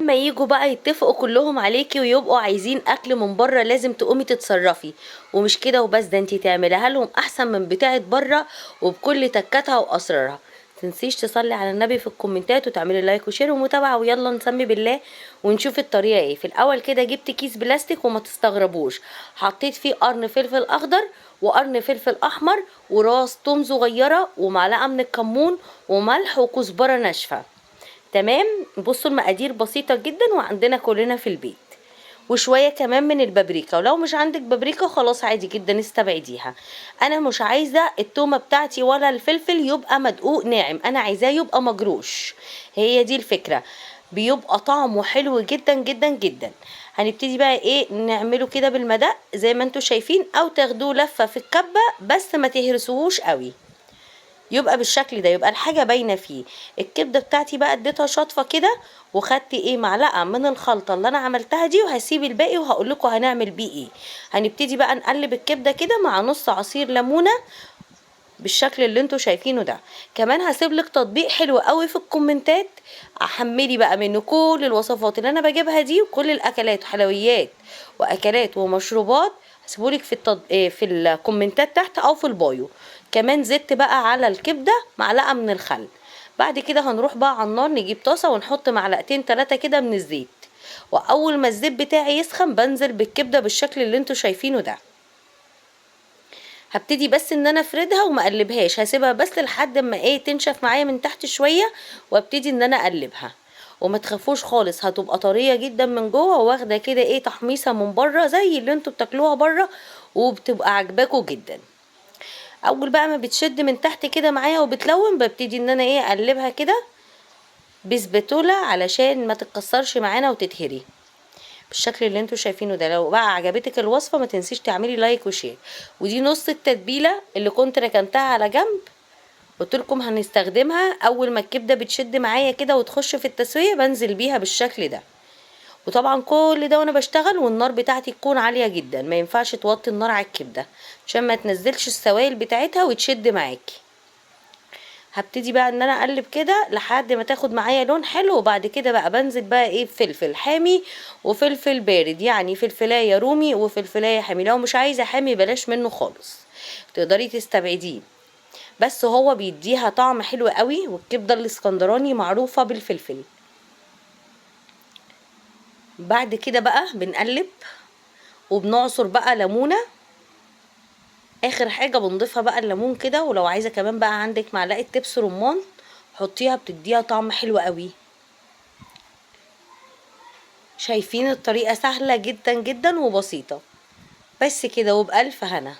ولما يجوا بقى يتفقوا كلهم عليكي ويبقوا عايزين اكل من بره لازم تقومي تتصرفي. ومش كده وبس، ده انتي تعمليها لهم احسن من بتاعه بره وبكل تكاتها واسرارها. متنسيش تصلي على النبي في الكومنتات وتعملي like و share ومتابعة، ويلا نسمي بالله ونشوف الطريقة ايه. في الاول كده جبت كيس بلاستيك وما تستغربوش، حطيت فيه قرن فلفل اخضر وقرن فلفل احمر وراس توم صغيرة ومعلقة من الكمون وملح وكزبره ناشفة. تمام، بصوا المقادير بسيطة جدا وعندنا كلنا في البيت. وشوية كمان من البابريكا، ولو مش عندك بابريكا خلاص عادي جدا استبعديها. انا مش عايزه التومه بتاعتي ولا الفلفل يبقى مدقوق ناعم، انا عايزاه يبقى مجروش، هي دي الفكرة، بيبقى طعمه حلو جدا جدا جدا. هنبتدي بقى ايه نعمله كده بالمدق زي ما انتوا شايفين، او تاخدوه لفه في الكبه بس ما تهرسوهوش قوي، يبقى بالشكل ده، يبقى الحاجة باينة فيه. الكبده بتاعتي بقى اديتها شطفه كده، وخدت ايه معلقه من الخلطة اللي انا عملتها دي، وهسيب الباقي وهقول لكم هنعمل بيه ايه. هنبتدي بقى نقلب الكبده كده مع نص عصير ليمونه بالشكل اللي انتوا شايفينه ده. كمان هسيب لك تطبيق حلو قوي في الكومنتات، احملي بقى منه كل الوصفات اللي انا بجيبها دي وكل الاكلات، حلويات واكلات ومشروبات، هسيبهولك في الكومنتات تحت او في ال bio. كمان زدت بقى على الكبده معلقه من الخل. بعد كده هنروح بقى على النار، نجيب طاسه ونحط معلقتين 3 كده من الزيت، واول ما الزيت بتاعي يسخن بنزل بالكبده بالشكل اللي انتوا شايفينه ده. هبتدي بس ان انا افردها وما اقلبهاش، هسيبها بس لحد ما ايه تنشف معايا من تحت شوية، وابتدي ان انا اقلبها. وما تخافوش خالص، هتبقى طرية جدا من جوه واخده كده ايه تحميصه من بره زي اللي انتوا بتاكلوها بره، وبتبقى عاجباكوا جدا. اول بقى ما بتشد من تحت كده معايا وبتلون، ببتدي ان انا ايه اقلبها كده بسباتولا علشان ما تتكسرش معانا وتتهري بالشكل اللي انتوا شايفينه ده. لو بقى عجبتك الوصفة ما تنسيش تعملي like و share. ودي نص التتبيله اللي كنت ركنتها على جنب، قلت لكم هنستخدمها اول ما الكبده بتشد معايا كده وتخش في التسوية بنزل بيها بالشكل ده. وطبعا كل ده وانا بشتغل والنار بتاعتي تكون عالية جدا، ما ينفعش توطي النار على الكبده عشان ما تنزلش السوائل بتاعتها وتشد معاكي. هبتدي بقى ان انا اقلب كده لحد ما تاخد معايا لون حلو، وبعد كده بقى بنزل بقى ايه بفلفل حامي وفلفل بارد، يعني فلفلايه رومي وفلفلايه حامي. لو مش عايزه حامي بلاش منه خالص، تقدري تستبعديه، بس هو بيديها طعم حلو قوي. والكبده الاسكندراني معروفة بالفلفل. بعد كده بقى بنقلب وبنعصر بقى ليمونه، اخر حاجة بنضيفها بقى الليمون كده. ولو عايزه كمان بقى عندك معلقه تبس رمان حطيها، بتديها طعم حلو قوي. شايفين الطريقة سهلة جدا جدا وبسيطة. بس كده، وبألف هنا.